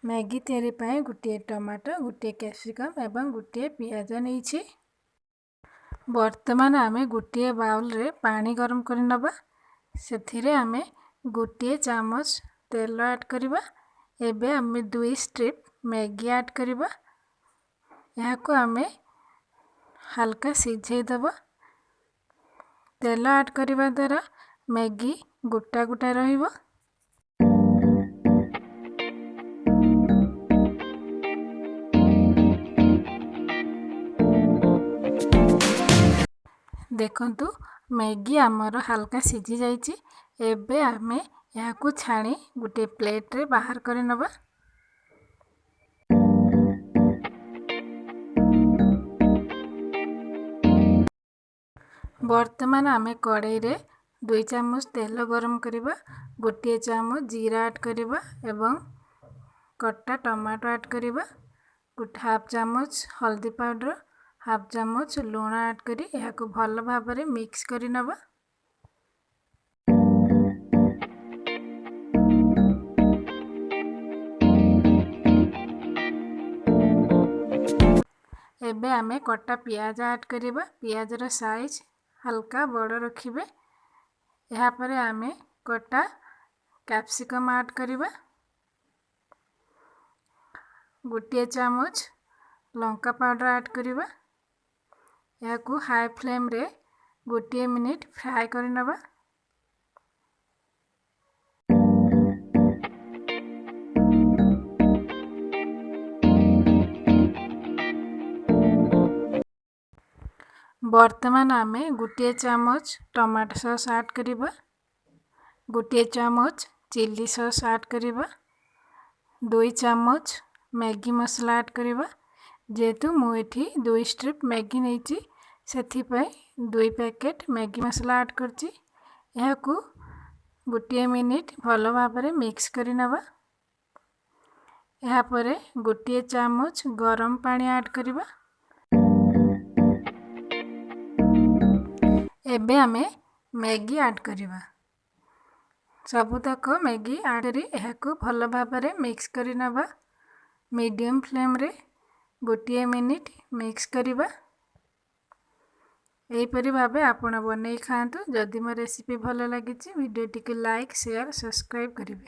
Maggi ତିଆରି ପାଇଁ ଗୋଟିଏ ଟମାଟୋ, ଗୋଟିଏ କ୍ୟାପ୍ସିକମ୍ ଏବଂ ଗୋଟିଏ ପିଆଜ ନେଇଛି। ବର୍ତ୍ତମାନ ଆମେ ଗୋଟିଏ ବାଉଲରେ ପାଣି ଗରମ କରି ନେବା। ସେଥିରେ ଆମେ ଗୋଟିଏ ଚାମଚ ତେଲ ଆଡ଼୍ କରିବା। ଏବେ ଆମେ 2 ଷ୍ଟ୍ରିପ୍ ମ୍ୟାଗି ଆଡ଼୍ କରିବା। ଏହାକୁ ଆମେ ହାଲକା ସିଝେଇ ଦେବା। ତେଲ ଆଡ଼୍ କରିବା ଦ୍ୱାରା ମ୍ୟାଗି ଗୋଟା ଗୋଟା ରହିବ। ଦେଖନ୍ତୁ, ମ୍ୟାଗି ଆମର ହାଲକା ସିଝି ଯାଇଛି। ଏବେ ଆମେ ଏହାକୁ ଛାଣି ଗୋଟିଏ ପ୍ଲେଟ୍ରେ ବାହାର କରି ନେବା। ବର୍ତ୍ତମାନ ଆମେ କଡ଼େଇରେ 2 ଚାମଚ ତେଲ ଗରମ କରିବା, ଗୋଟିଏ ଚାମଚ ଜିରା ଆଡ଼୍ କରିବା ଏବଂ କଟା ଟମାଟୋ ଆଡ଼୍ କରିବା। ଗୋଟେ ହାଫ୍ ଚାମଚ ହଳଦୀ ପାଉଡ଼ର, ହାଫ୍ ଚାମଚ ଲୁଣ ଆଡ଼୍ କରି ଏହାକୁ ଭଲ ଭାବରେ ମିକ୍ସ କରି ନେବା। ଏବେ ଆମେ କଟା ପିଆଜ ଆଡ଼୍ କରିବା। ପିଆଜର ସାଇଜ୍ ହାଲକା ବଡ଼ ରଖିବେ। ଏହାପରେ ଆମେ କଟା କ୍ୟାପ୍ସିକମ୍ ଆଡ଼୍ କରିବା। ଗୋଟିଏ ଚାମଚ ଲଙ୍କା ପାଉଡ଼ର ଆଡ଼୍ କରିବା। ଏହାକୁ ହାଇ ଫ୍ଲେମ୍ରେ ଗୋଟିଏ ମିନିଟ୍ ଫ୍ରାଏ କରିନେବା। ବର୍ତ୍ତମାନ ଆମେ ଗୋଟିଏ ଚାମଚ ଟମାଟୋ ସସ୍ ଆଡ଼୍ କରିବା, ଗୋଟିଏ ଚାମଚ ଚିଲି ସସ୍ ଆଡ଼୍ କରିବା, 2 ଚାମଚ ମ୍ୟାଗି ମସଲା ଆଡ଼୍ କରିବା। ଯେହେତୁ ମୁଁ ଏଠି 2 ଷ୍ଟ୍ରିପ୍ ମ୍ୟାଗି ନେଇଛି, ସେଥିପାଇଁ 2 ପ୍ୟାକେଟ୍ ମ୍ୟାଗି ମସଲା ଆଡ଼୍ କରିଛି। ଏହାକୁ ଗୋଟିଏ ମିନିଟ୍ ଭଲ ଭାବରେ ମିକ୍ସ କରିନେବା। ଏହାପରେ ଗୋଟିଏ ଚାମଚ ଗରମ ପାଣି ଆଡ଼୍ କରିବା। ଏବେ ଆମେ ମ୍ୟାଗି ଆଡ଼୍ କରିବା। ସବୁତକ ମ୍ୟାଗି ଆଡ଼୍ କରି ଏହାକୁ ଭଲ ଭାବରେ ମିକ୍ସ କରିନେବା। ମିଡ଼ିୟମ୍ ଫ୍ଲେମ୍ରେ ଗୋଟିଏ ମିନିଟ୍ ମିକ୍ସ କରିବା। ଏହିପରି ଭାବେ ଆପଣ ବନେଇ ଖାଆନ୍ତୁ। ଯଦି ମୋ ରେସିପି ଭଲ ଲାଗିଛି, ଭିଡ଼ିଓଟିକୁ ଲାଇକ୍, ସେୟାର, ସବସ୍କ୍ରାଇବ୍ କରିବେ।